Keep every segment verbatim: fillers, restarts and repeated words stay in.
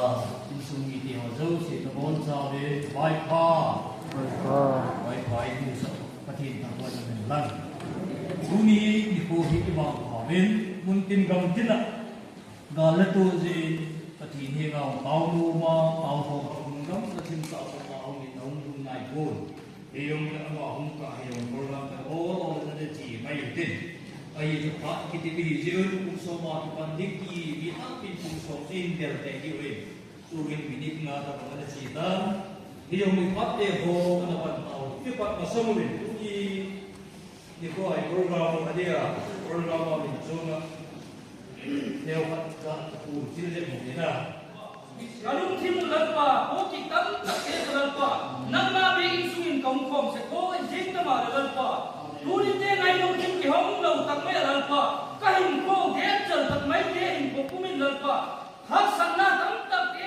Insung mite ho jouse nabonchauvin, Vaiphei. Vaiphei. Vaiphei, insung Pathen thangvahna min lang. Tuni nikho hi ivangphauvin, muntin gamtin a gal le tol jeh in Pathen henga taonom a, taokhom a, hung gamla thim tah a hung in ahung lhung naipon. Hijong le ama hung kah hijong program le ol ol in ana che mai utin. Ahi chu phat kiti mi hi jeh un pung som a kipan ding ti mi tampin pung som in del tei diu ahi. Tuhin minute nga tabang ana che tan. Hijong le phat te ho ana pan tau. Kipat masang uvin tuni nikho hi program adia, program a min chunga neo khat kahin thil le mu ni na. Kalungthim u Lalpa, koi kitam tak te Lalpa, nangma beh insung in kahung khom seh, koi jing tama le Lalpa. Tuni te ngai lungthim kihong lou tak mai Lalpa, kahinkho genchal tak mai te hinkho pum in Lalpa, haksatna tam tak te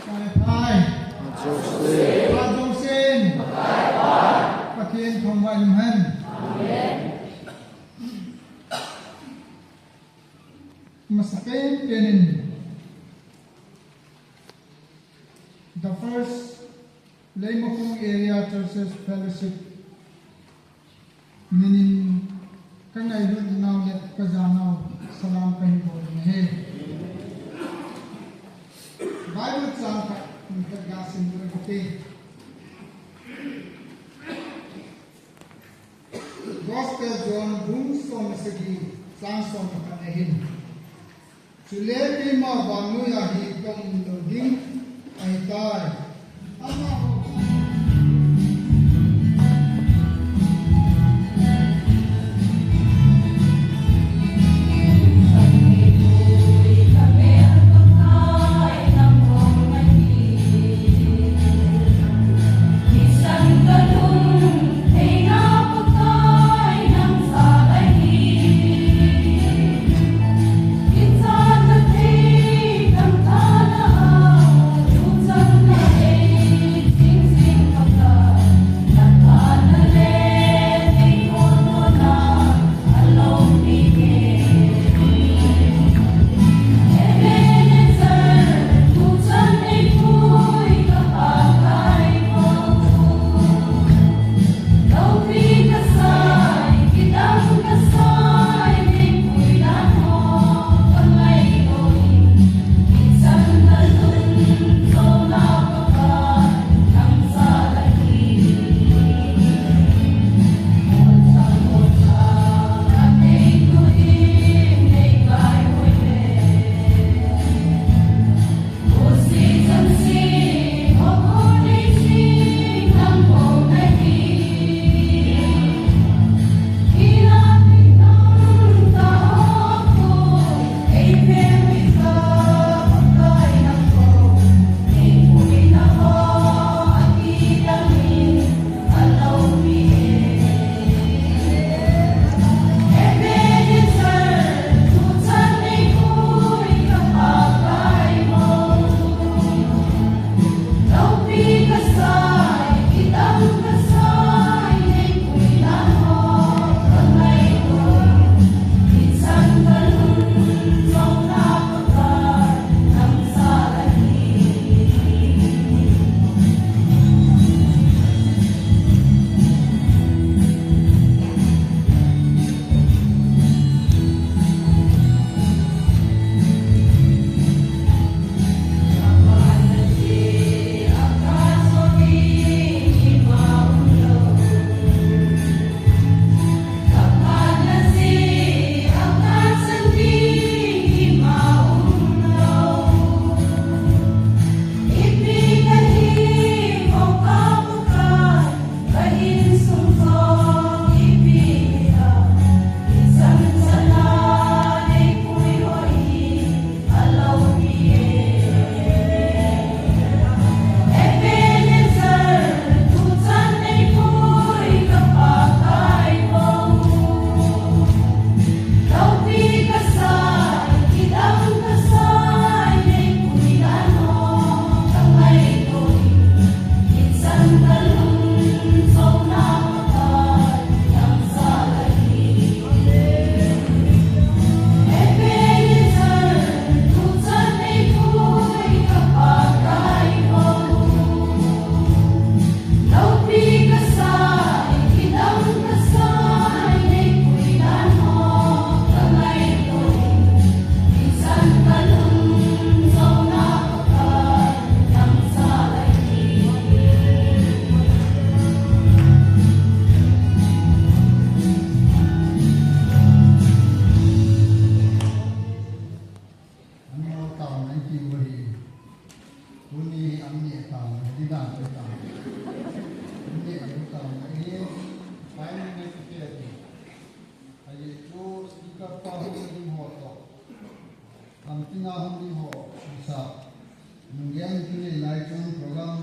Pai, pai. Joseph. Pa Joseph. Pathen thangvah in um hen. Amen. Masa pen pen in. The First Leimakhong Area Churches Fellowship minin ka ngailut nau le ka janau salam ka hin bol na he. Bible chang khat, khat ga sim le ka te. Gospel John bung som le sagi, chang som le khat ahin. Chule keima vannoiya hi ka um lou ding ahitai. Amaho An neo taona i tiu ahi. Tuni an neh taona hi dan pe taona. An neh lou taona hi. Final message hi. Ahi chu speaker pa hung ding ho toh. Lamtinga hung ding ho. Bisa. Nunggen kinei lai chun program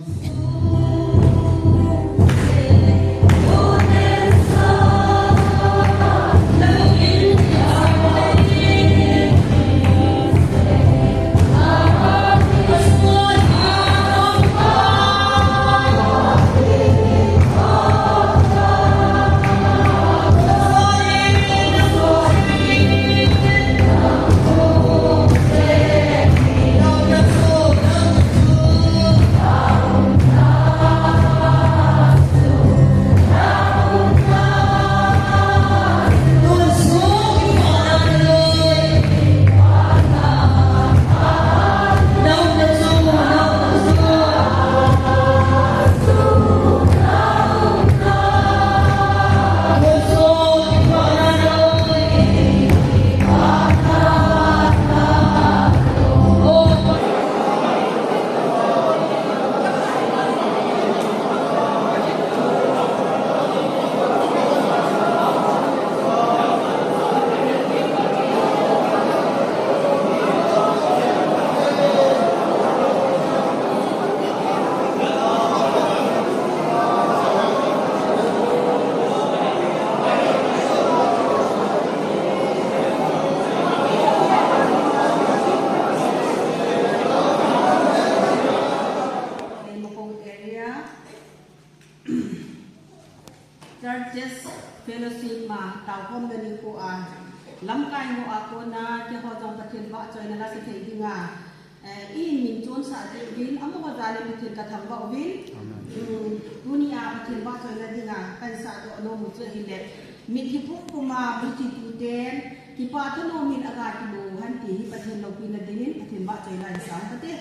Churches Fellowship ma taokhomna nikho a lamkai ho a kona keiho jong Pathen vahchoina la sa thei dinga, eh, i min chonsah diuvin, amaho jal in Pathen kathangvah uvin. Amen. Um, tunia Pathen vahchoina dinga kahin sahdoh nom u chu ahile, mithi pumpuma mithi tuten kipa thanom in aga kilo hen ti hi Pathen loupina dingin Pathen vahchoina in sang kate.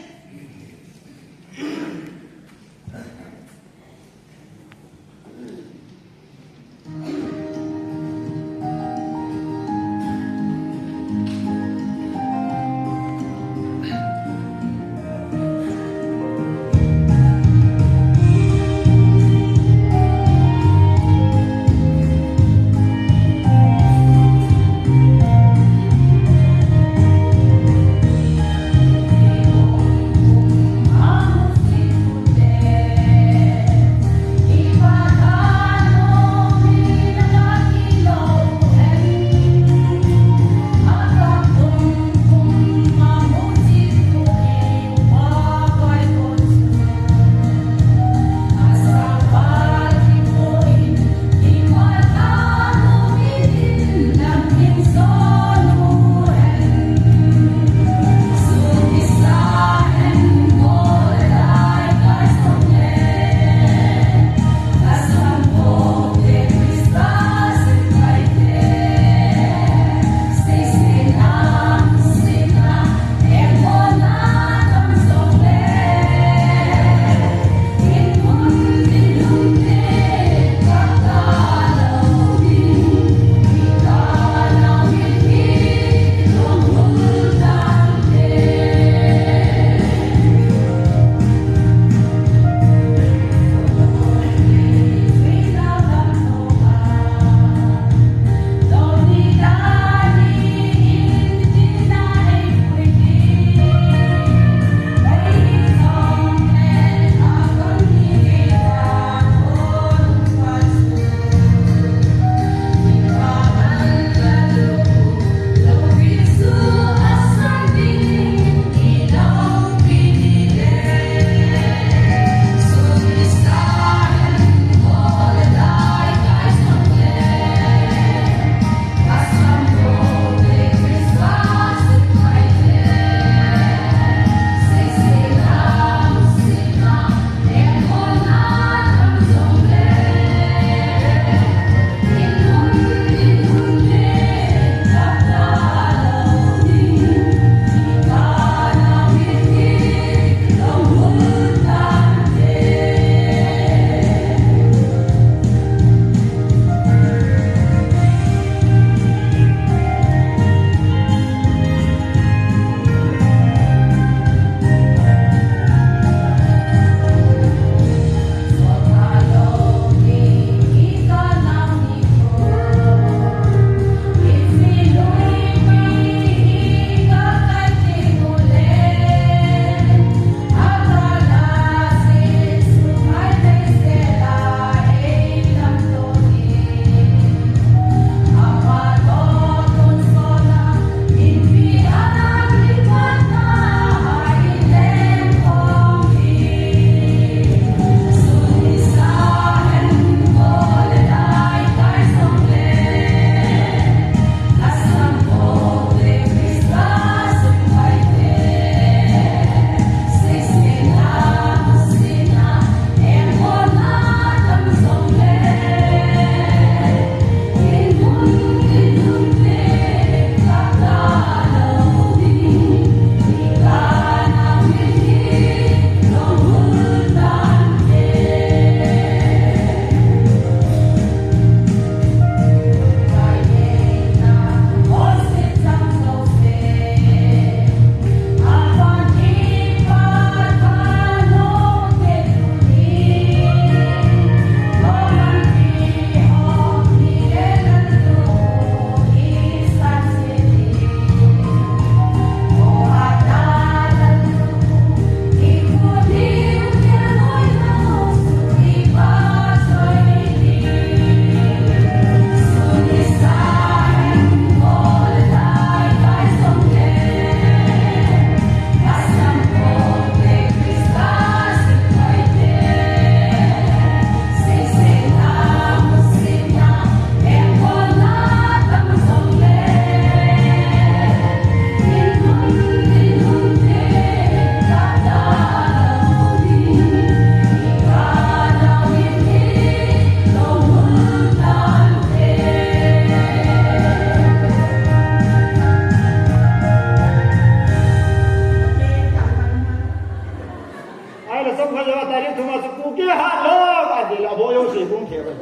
Ha lo, ka de la bo yo se kung ke ba.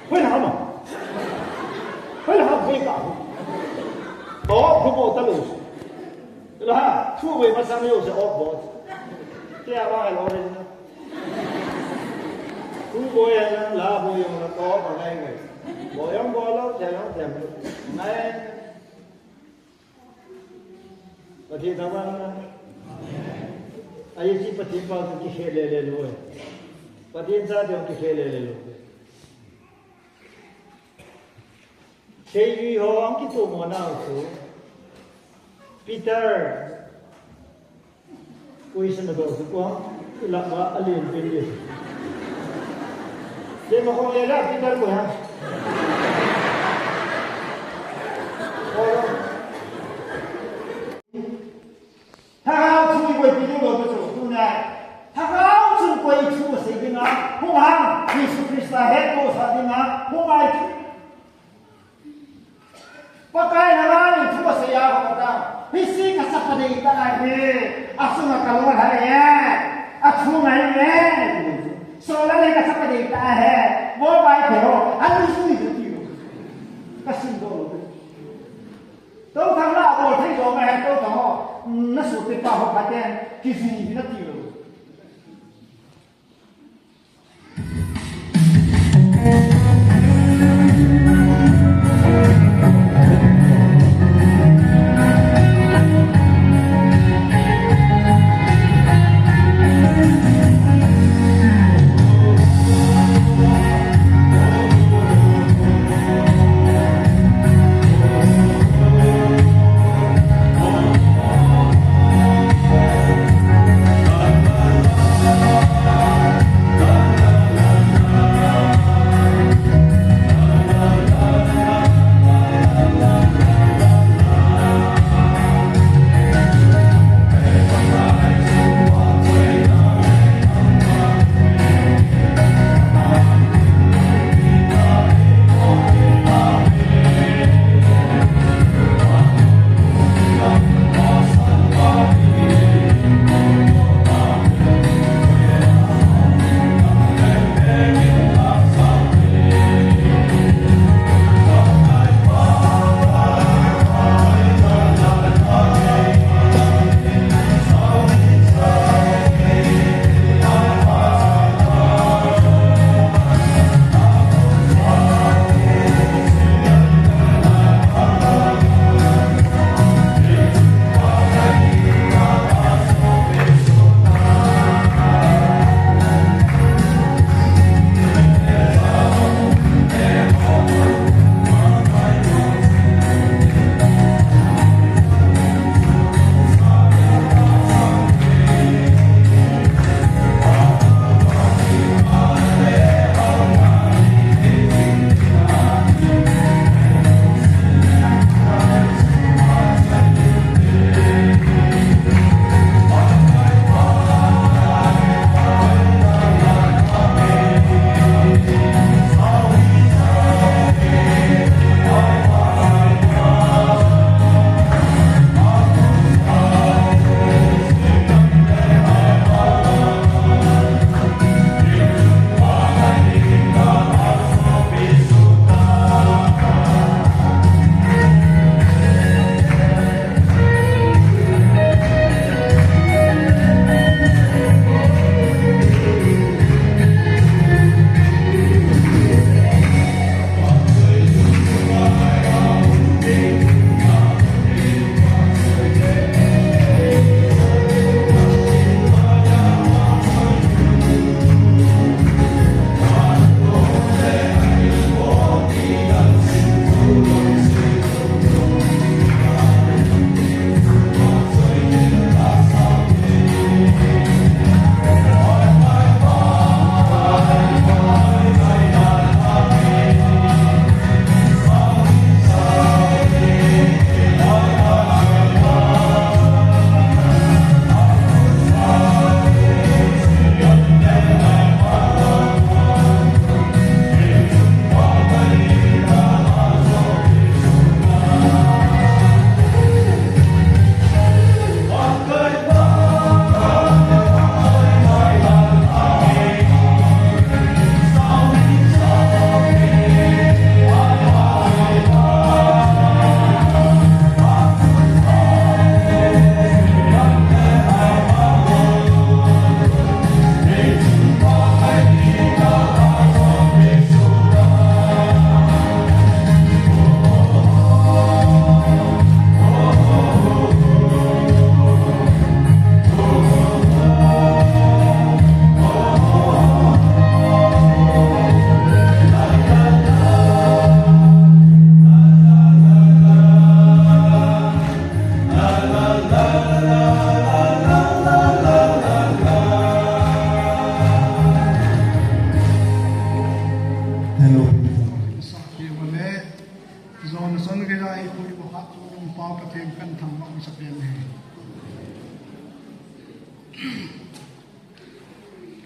Hoi na ma. Hoi na ha hoi ka. O, ku bo ta lo. La, tu we ma sa yo se o bo. Te a ba lo re. Tu bo ya la, la bo yo la to ba ngai ngai. Bo yo bo lo, te lo te. Ngai. Pathen thangvah in. Ahi chu Pathen pao chu kikhel le le lou. Pathen chate kikhel le le lou. Seijui ho ang kitomo nau chu. Peter. Ui, sana do chu ko. Ila ba alin pin ye. Ye ma ko le la Peter ko ha. Thagau chun koi ti ding lou chu, tuna. Thagau chun koi thu asei dinga, hung hang, Jesu Christa hettohsah dinga, hung ai chu. Pakai nangin thu asei a, kata. Hiche ka chapa deitah ahi, asunga kalol hai e, athungai e. Sola le ka chapa deitah ahi, bol pai phei ho, anu sui tu ti. Ka sim doh lou. Tou thang la bol thei lou ma he, tou thang ho. Na su te pa ho pa te, ki zi na ti lou.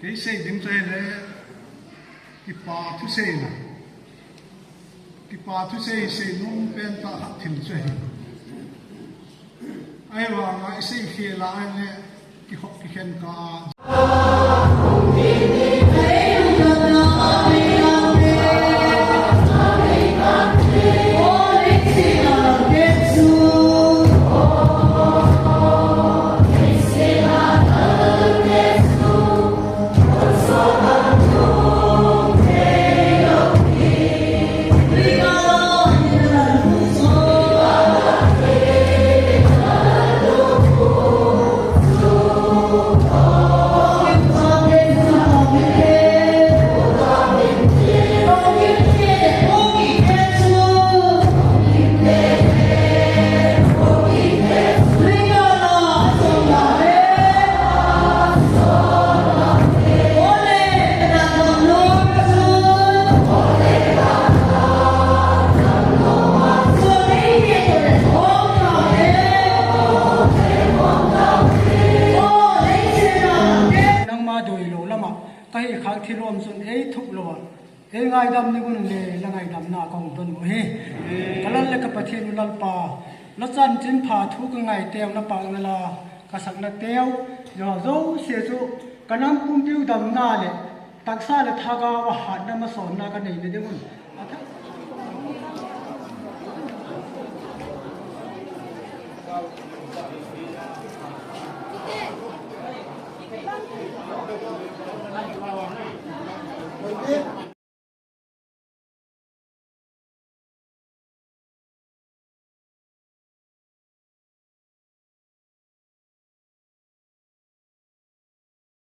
Kei sei ding chu ahile, kipa thusei na. Kipa thusei sei nom pen tah khat thil chu ahi. Ahivanga isei khel a ahile, kikhop kikhen kah a. Nangma doi lou lama kahi khang thilom chun eithup lou a, eingaidam ni un le, la ngaidamna kahung don u ahi. Ka Lal le ka Pathen u Lalpa, na chanchin pha thu kangai teu, na pahna la kasak na teu, jo jouse chu ka nam pumpiu damna le taksa le thagau a hatna masotna kanei na ding un.